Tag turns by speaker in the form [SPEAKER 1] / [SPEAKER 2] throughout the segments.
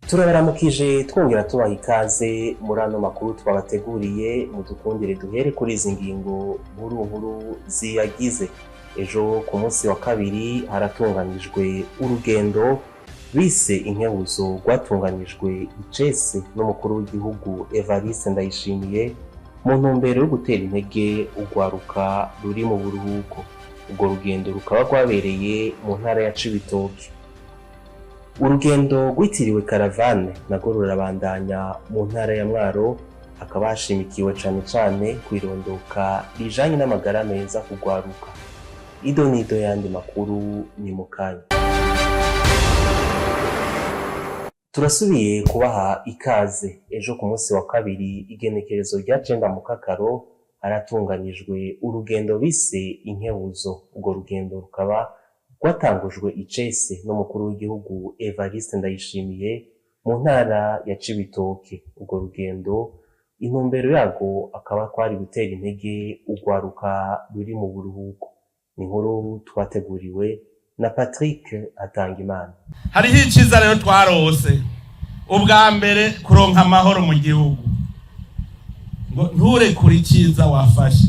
[SPEAKER 1] Turabaramukije, twongera tubaha ikaze muri ano makuru twabateguriye. Mudukundire duhere kuri izi ngingo nkuru nkuru ziyagize. Ejo ku munsi wa kabiri haratunganijwe urugendo bise Inkebuzo, rwatunganijwe icese n'umukuru w'igihugu Evariste Ndayishimiye mu ntumbero yo gutera intege urwaruka ruri mu buruhuko. Urwo rugendo rukaba rwabereye mu ntara ya Cibitoke. Urugendo rwitiriwe Caravane narwo rurabandanya mu ntara ya Mwaro, hakaba hashimikiwe cane cane kw'irondoka rijanye n'amagara meza kugwaruka. Ido nido yandi makuru ni mukanya. Turasubiye kubaha ikaze. Ejo ku munsi wa kabiri, igenekerezo rya 9 Mukakaro, haratunganijwe urugendo bise Inkebuzo. Urwo rugendo rukaba rwatangujwe icese n'umukuru w'igihugu Evariste Ndayishimiye mu ntara ya Cibitoke. Urwo rugendo intumbero yarwo akaba kwari gutera intege urwaruka ruri mu buruhuko. Ni inkuru twateguriwe na Patrick Hatangimana.
[SPEAKER 2] Hariho iciza rero twarose ubwa mbere, kuronka amahoro mu gihugu. Ngo nturekure iciza wafashe.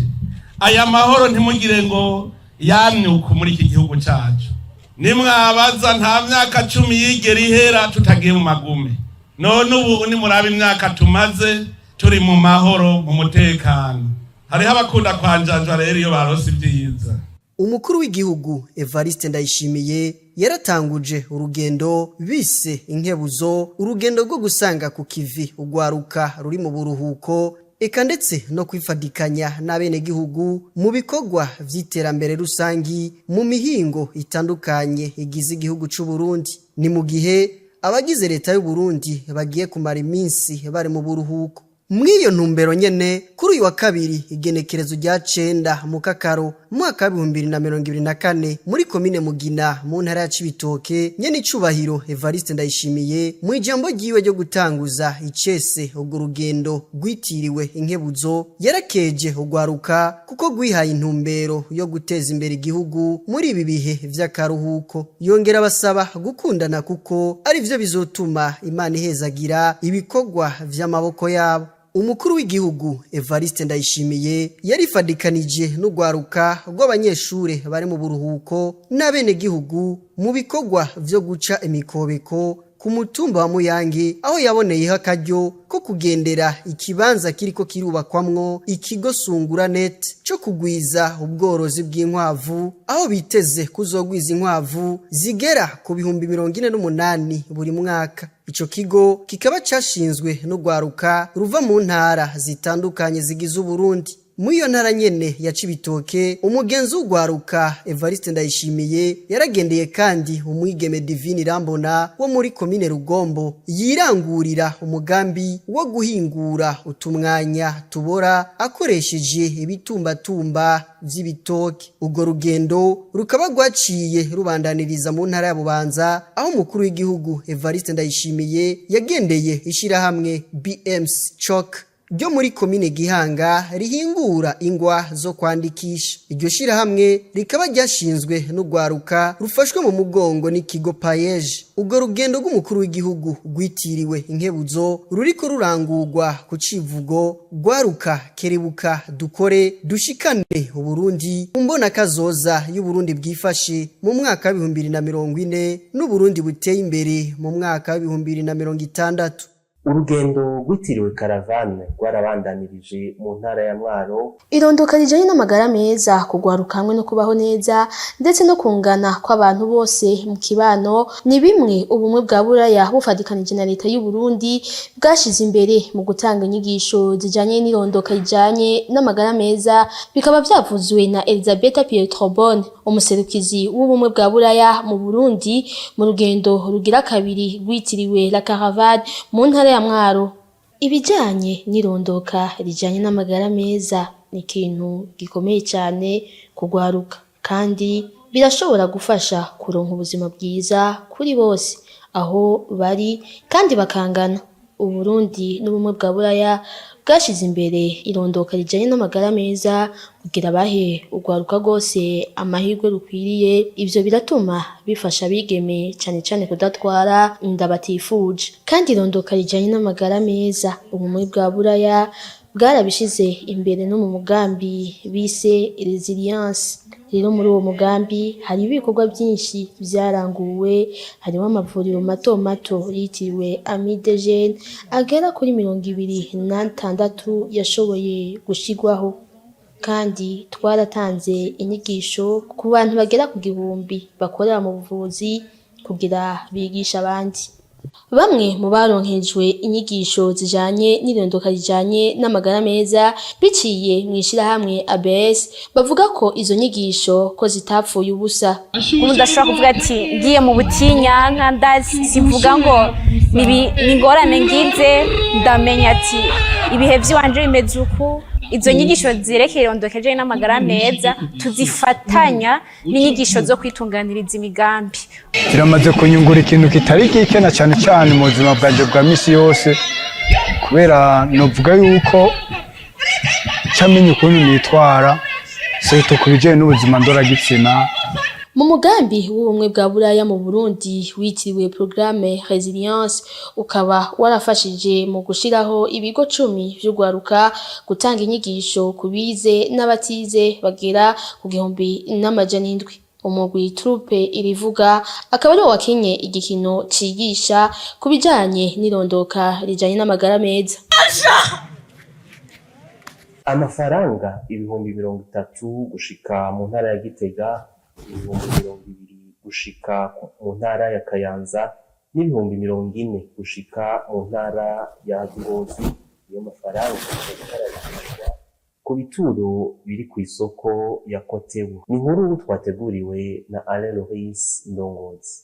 [SPEAKER 2] Aya mahoro ntimugire ngo yamyuka muri iki gihugu cacu. Nimwabaza, nta myaka 10 yigera ihera tutagiye mu magume. None ubu nimuraba imyaka tumaze turi mu mahoro, mu mutekano. Hariho abakunda kwanjanjwa rero iyo barose ibyiza.
[SPEAKER 3] Umukuru w'igihugu Evariste Ndayishimiye yaratanguje urugendo bise Inkebuzo, urugendo rwo gusanga ku kivi urwaruka ruri mu buruhuko, eka ndetse no kwifadikanya n'abenegihugu mu bikorwa vy'iterambere rusangi mu mihingo itandukanye igize igihugu c'u Burundi. Ni mu gihe abagize leta y'u Burundi bagiye kumara iminsi bari mu buruhuko. Mw'iyo ntumbero nyene, kuri uyu wa kabiri, igenekerezo rya 9 Mukakaro mwaka wa 2024, muri komine Mugina mu ntara ya Cibitoke, nyene icubahiro Evariste Ndayishimiye mu ijambo ryiwe ryo gutanguza icese urwo rugendo rwitiriwe Inkebuzo, yarakeje urwaruka kuko rwihaye intumbero yo guteza imbere igihugu muri ibi bihe vy'akaruhuko. Yongera abasaba gukundana kuko ari vyo bizotuma Imana ihezagira ibikorwa vy'amaboko yabo. Umukuru w'igihugu Evariste Ndayishimiye yarifadikanije n'urwaruka rw'abanyeshure bari mu buruhuko n'abenegihugu mu bikorwa vyo guca imikobeko ku mutumba wa Muyange, aho yaboneyeho akaryo ko kugendera ikibanza kiriko kirubakwamwo ikigo Sungura Net co kugwiza ubworozi bw'inkwavu, aho biteze kuzogwiza inkwavu zigera ku 48,000 buri mwaka. Ico kigo kikaba cashinzwe n'urwaruka ruva mu ntara zitandukanye zigize Uburundi. Muri iyo ntara nyene ya Cibitoke, umugenzi w'urwaruka Evariste Ndayishimiye yaragendeye kandi umwigeme Divine Irambona wo muri komine Rugombo, yirangurira umugambi wo guhingura utumwanya tubora akoresheje ibitumbatumba vy'ibitoke. Urwo rugendo rukaba rwaciye rubandaniriza mu ntara ya Bubanza, aho umukuru w'igihugu Evariste Ndayishimiye yagendeye ishirahamwe BMC Chalk ryo muri komine Gihanga rihingura ingwa zo kwandikisha. Iryo shirahamwe rikaba ryashinzwe n'urwaruka rufashwe mu mugongo n'ikigo Payeje. Urwo rugendo rw'umukuru w'igihugu rwitiriwe Inkebuzo ruriko rurangurwa ku civugo "Rwaruka kerebuka dukore dushikane Uburundi mbona kazoza y'Uburundi bwifashe mu mwaka wa 2040 n'Uburundi buteye imbere mu mwaka wa 2060."
[SPEAKER 1] Urugendo rwitiriwe Caravane rwarabandanirije mu ntara ya Mwaro.
[SPEAKER 4] Irondoka rijanye n'amagara meza kugwaruka hamwe no kubaho neza ndetse no kungana kw'abantu bose mu kibano ni bimwe Ubumwe bwa Buraya bufadikanije na leta y'u Burundi bwashize imbere mu gutanga inyigisho zijanye n'irondoka rijanye n'amagara meza. Bikaba vyavuzwe na Elisabetta Pietrobon, umuserukizi w'Ubumwe bwa Buraya mu Burundi, mu rugendo rugira kabiri rwitiriwe La Caravane mu ntara ya Mwaro. Ibijanye n'irondoka rijanye n'amagara meza ni ikintu gikomeye cyane kugwaruka, kandi birashobora gufasha kuronka ubuzima bwiza kuri bose aho bari kandi bakangana. Uburundi n'Ubumwe bwa Buraya. bwashize imbere irondoka rijanye n'amagara meza kugira bahe urwaruka rwose amahirwe rukwiriye. Ivyo biratuma bifasha abigeme cane cane kudatwara inda batifuje. Kandi irondoka rijanye n'amagara meza, Ubumwe bwa Buraya bwarabishize imbere no mu mugambi bise Resilience. Rero muri uwo mugambi hari ibikorwa byinshi vyaranguwe, harimo amavuriro mato mato yitiriwe Amis des Jeunes agera kuri 26 yashoboye gushirwaho. Kandi twaratanze inyigisho ku bantu bagera ku 1000 bakorera mu buvuzi kugira bigisha abandi. Bamwe mu baronkejwe inyigisho zijanye n'irondoka rijanye n'amagara meza biciye mw'ishirahamwe ABS bavuga ko izo nyigisho ko zitapfuye ubusa.
[SPEAKER 5] Ubu ndashobora kuvuga ati ngiye mu butinyanka, ndazi sivuga ngo ni ingorane ngize, ndamenya ati ibihe vy'iwanje bimeze uku. Izo nyigisho zerekeye irondoka rijanye n'amagara meza tuzifatanya n'inyigisho zo kwitunganiriza imigambi.
[SPEAKER 6] Kiramaze kunyungura ikintu kitari gike, na cyane cyane mu buzima bwanjye bwa misi yose, kubera novuga yuko camenya ukuntu nitwara surtout ku bijyanye n'ubuzima ndoragitsina.
[SPEAKER 4] Mu mugambi w'Ubumwe bwa Buraya mu Burundi witiriwe Programme Resilience, ukaba warafashije mu gushiraho ibigo 10 vy'urwaruka, gutanga inyigisho ku bize n'abatize bagera ku 1700. Umugwi Troupe Irivuga akaba ariwo wakinye igikino cigisha ku bijanye n'irondoka rijanye n'amagara meza.
[SPEAKER 1] Amafaranga 30,000 gushika mu ntara ya Gitega, 20,000 gushika mu ntara ya Kayanza n'40,000 gushika mu ntara ya Ngozi, niyo mafaranga ariko ararihishwa ku bituro biri kw'isoko ya Kotebu. Ni inkuru twateguriwe na Alain Loris Ndongozi.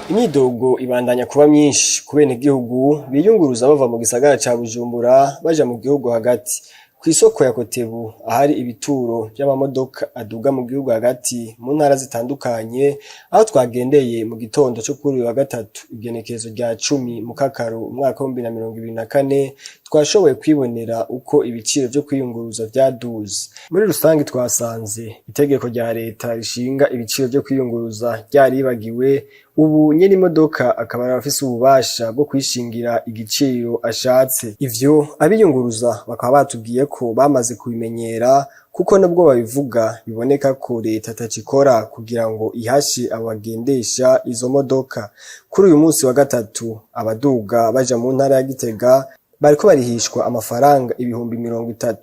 [SPEAKER 7] Imyidogo ibandanya kuba myinshi ku benegihugu biyunguruza bava mu gisagara ca Bujumbura baja mu gihugu hagati. Kw'isoko ya Kotebu, ahari ibituro vy'amamodoka aduga mu gihugu hagati mu ntara zitandukanye, aho twagendeye mu gitondo co kuri uyu wa gatatu, igenekerezo rya 10 Mukakaro umwaka w'2024, twashoboye kwibonera uko ibiciro vyo kwiyunguruza vyaduze. Muri rusangi twasanze itegeko rya leta rishinga ibiciro vyo kwiyunguruza ryaribagiwe, ubu nyene imodoka akaba afise ububasha bwo kwishingira igiciro ashatse. Ivyo abiyunguruza bakaba batubwiye ko bamaze kubimenyera, kuko nubwo babivuga biboneka ko leta atacikora kugira ngo ihashe abo bagendesha izo modoka. Kuri uyu munsi wa gatatu, abaduga baja mu ntara ya Gitega bariko barihishwa amafaranga 30,000.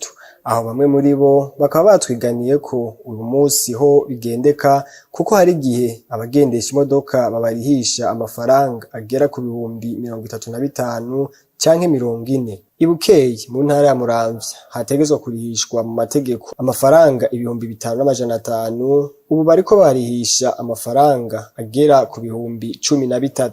[SPEAKER 7] Aho bamwe muri bo bakaba batwiganiye ko uyu munsi ho bigendeka, kuko hari igihe abagendesha imodoka babarihisha amafaranga agera ku 35,000 canke 40. Ibukeye mu ntara ya Muramvya hategezwa kurihishwa mu mategeko amafaranga 5,500, ubu bariko barihisha amafaranga agera ku 13,000.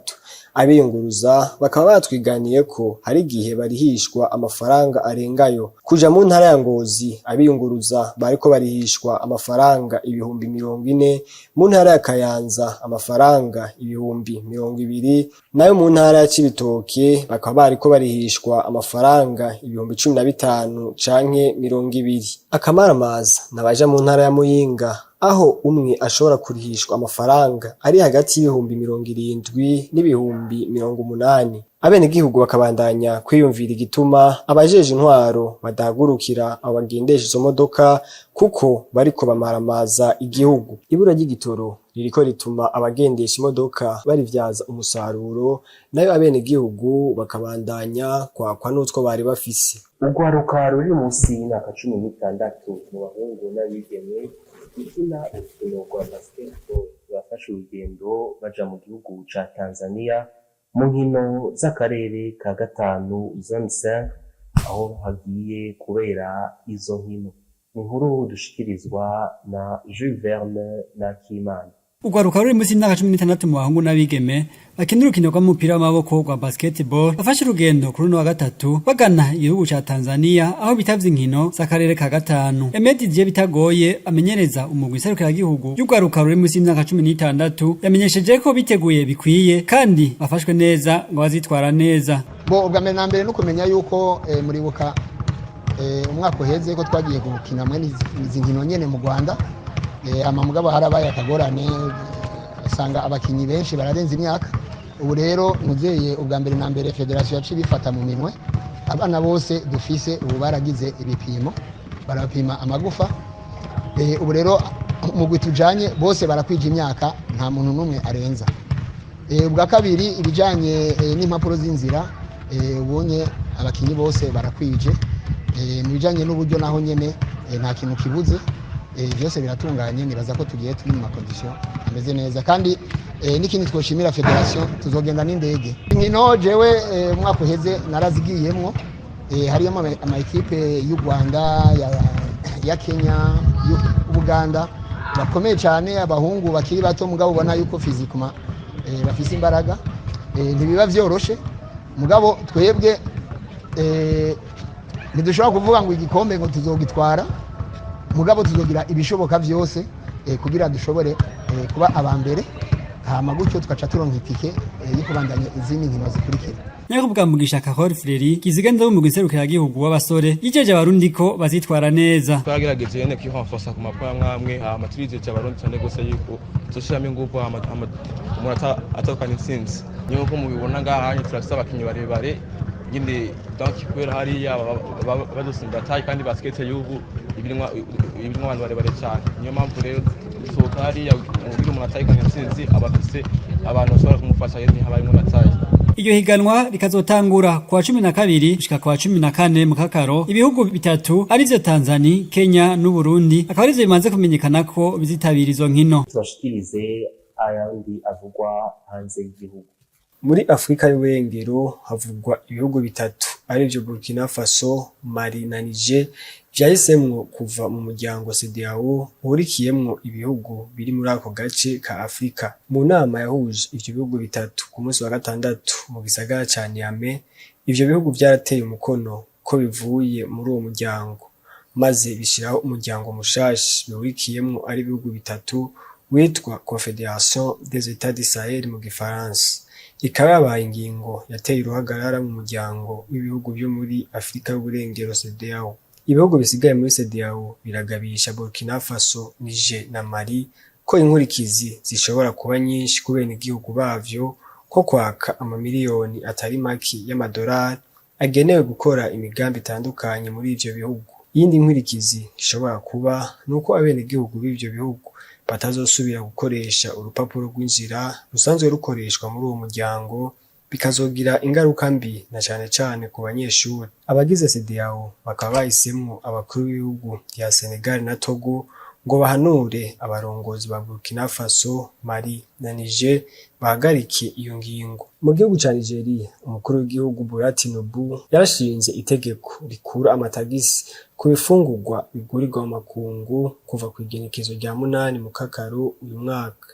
[SPEAKER 7] Abiyunguruza bakaba batwiganiye ko hari igihe barihishwa amafaranga arengayo. Kuja mu ntara ya Ngozi, abiyunguruza bariko barihishwa amafaranga 40,000, mu ntara ya Kayanza amafaranga 20,000, nayo mu ntara ya Cibitoke bakaba bariko barihishwa amafaranga 15,000 canke 20. Akamaramaza nabaja mu ntara ya Muyinga, aho umwe ashobora kurihishwa amafaranga ari hagati y'70,000 n'80,000. Abenegihugu bakabandanya kwiyumvira igituma abajeje intwaro badahagurukira abo bagendesha izo modoka, kuko bariko bamaramaza igihugu. Ibura ry'igitoro ririko rituma abagendesha imodoka barivyaza umusaruro, nayo abenegihugu bakabandanya kwakwa n'utwo bari bafise.
[SPEAKER 1] Urwaruka ruri munsi y'imyaka 16 mu bahungu n'abigeme gukina urukino rwa basketball bafashe urugendo baja mu gihugu ca Tanzania mu nkino z'akarere ka gatanu, zone 5, aho hagiye kubera izo nkino. Ni inkuru dushikirizwa na Jules Verne Nakimana.
[SPEAKER 8] Urwaruka ruri munsi y'imyaka 16 mu bahungu n'abigeme bakina urukino rw'umupira w'amaboko rwa basketball bafashe urugendo kuri uno wa gatatu bagana igihugu ca Tanzania aho bitavye inkino z'akarere ka gatanu. Aime Didier Bitagoye amenyereza umugwi serukiragihugu y'urwaruka ruri munsi y'imyaka 16 yamenyesheje ko biteguye bikwiye kandi bafashwe neza ngo bazitwara neza.
[SPEAKER 9] Bo ubwa mbere na mbere no kumenya yuko muribuka umwaka uheze ko twagiye gukina mwene izi nkino nyene mu Rwanda, mugabo harabaye akagorane, usanga abakinyi benshi bararenza imyaka. Ubu rero muzeye ubwa mbere na mbere federasiyo yaciye ibifata mu minwe, abana bose dufise ubu baragize ibipimo, barapima amagufa. Ubu rero umugwi tujanye bose barakwija imyaka, nta muntu n'umwe arenza. Ubwa kabiri ibijanye n'impapuro z'inzira, ubunye abakinyi bose barakwije. Mu bijanye n'uburyo naho nyene nta kintu kibuze, byose biratunganye. Nibaza ko tugiye turi mu ma conditions ameze neza, kandi n'ikindi twoshimira federasiyo, tuzogenda n'indege. Inkino jewe umwaka uheze narazigiyemwo, harimo ama équipes y'u Rwanda, ya Kenya, y'Ubuganda bakomeye cyane, abahungu bakiri bato mugabo ubona yuko physiquement bafise imbaraga. Ntibiba vyoroshe, mugabo twebwe ntidushobora kuvuga ngo igikombe ngo tuzogitwara, mugabo tuzogira ibishoboka byose kugira dushobore kuba aba mbere, hama gutyo tugaca turonka itike yo kubandanya izindi nkino zikurikira.
[SPEAKER 8] Nyakubwa Mugisha Carole Fleury kizigenza w'umugwi nserukiragihugu w'abasore yijeje abarundi ko bazitwara neza.
[SPEAKER 10] Twagerageje nyene kwirenforsa ku ma points amwe, hama turizeje abarundi cyane gose yuko tuzoshiramo inguvu, hama umuntu atahukana intsinzi. Niyo mubibona ngaha hanye turafise abakinyi barebare nyine, donc kubera hariya badusimba taille, kandi basket y'ubu ibirimwo abantu barebare cyane. Niyo mpamvu rero gusohoka hariya kugira umuntu atahukana intsinzi aba afise abantu bashobora kumufasha nyene haba harimwo na taille.
[SPEAKER 8] Iryo higanwa rikazotangura kuwa 12 gushika kuwa 14 mu Kakaro. Ibihugu bitatu arivyo Tanzania, Kenya n'Uburundi akaba arivyo bimaze kumenyekana ko bizitabira izo nkino.
[SPEAKER 1] Tubashikirize ayandi avugwa hanze y'igihugu.
[SPEAKER 7] Muri Afrika y'Uburengero havugwa ibihugu bitatu arivyo Burkina Faso, Mali na Niger vyahisemwo kuva mu muryango CEDEAO uhurikiyemwo ibihugu biri muri ako gace ka Afrika. Mu nama yahuje ivyo bihugu bitatu ku munsi wa gatandatu mu gisagara ca Niamey, ivyo bihugu vyarateye umukono ko bivuye muri uwo muryango, maze bishiraho umuryango mushasha bihurikiyemwo ari ibihugu bitatu witwa Confédération des États du Sahel mu gifaransa. Ikaba yabaye ingingo yateye uruhagarara mu muryango w'ibihugu vyo muri Afrika y'Uburengero CEDEAO. Ibihugu bisigaye muri CEDEAO biragabisha Burkina Faso, Niger na Mali ko inkurikizi zishobora kuba nyinshi ku benegihugu bavyo, ko kwaka amamiliyoni atari make y'amadolari agenewe gukora imigambi itandukanye muri ivyo bihugu. Iyindi nkurikizi ishobora kuba nuko abenegihugu b'ivyo bihugu batazosubira gukoresha urupapuro rw'inzira rusanzwe rukoreshwa muri uwo muryango, bikazogira ingaruka mbi na cane cane ku banyeshuri. Abagize CEDEAO bakaba bahisemwo abakuru b'ibihugu vya Senegal na Togo ngo bahanure abarongozi ba Burkina Faso, Mali na Niger bahagarike iyo ngingo. Mu gihugu ca Nigeria, umukuru w'igihugu Bola Tinubu yarashinze itegeko rikura amatagisi ku bifungurwa bigurirwa mu makungu kuva kw'igenekezo rya 8 Mukakaro uyu mwaka.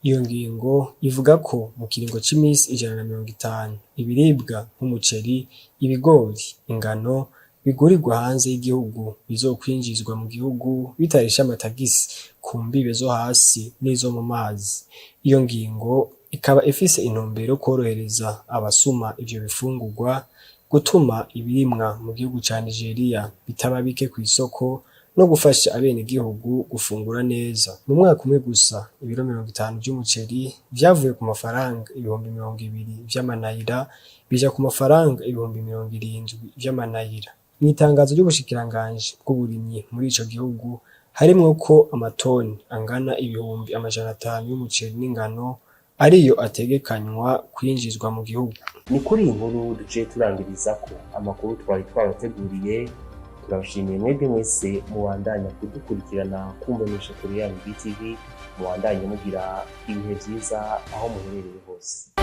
[SPEAKER 7] Iyo ngingo ivuga ko mu kiringo c'imisi 150 ibiribwa nk'umuceri, ibigori, ingano bigurirwa hanze y'igihugu bizokwinjizwa mu gihugu bitarishe amatagisi ku mbibe zo hasi n'izo mu mazi. Iyo ngingo ikaba ifise intumbero yo kworohereza abasuma ivyo bifungurwa, gutuma ibirimwa mu gihugu ca Nigeria bitaba bike kw'isoko no gufasha abenegihugu gufungura neza. Mu mwaka umwe gusa, ibiro 50 vy'umuceri vyavuye ku mafaranga 20,000 vy'amanayira bija ku mafaranga 70,000 vy'amanayira. Mw'itangazo ry'ubushikiranganji bw'uburimyi muri ico gihugu harimwo ko amatoni angana 500,000 y'umuceri n'ingano ariyo ategekanywa kwinjizwa mu gihugu.
[SPEAKER 1] Ni kuri iyi nkuru duciye turangiriza ko amakuru twari twabateguriye. Turabashimiye mwebwe mwese mubandanya kudukurikirana kumbonesha kure yanyu BTV. Mubandanye mugira ibihe vyiza aho muherereye hose.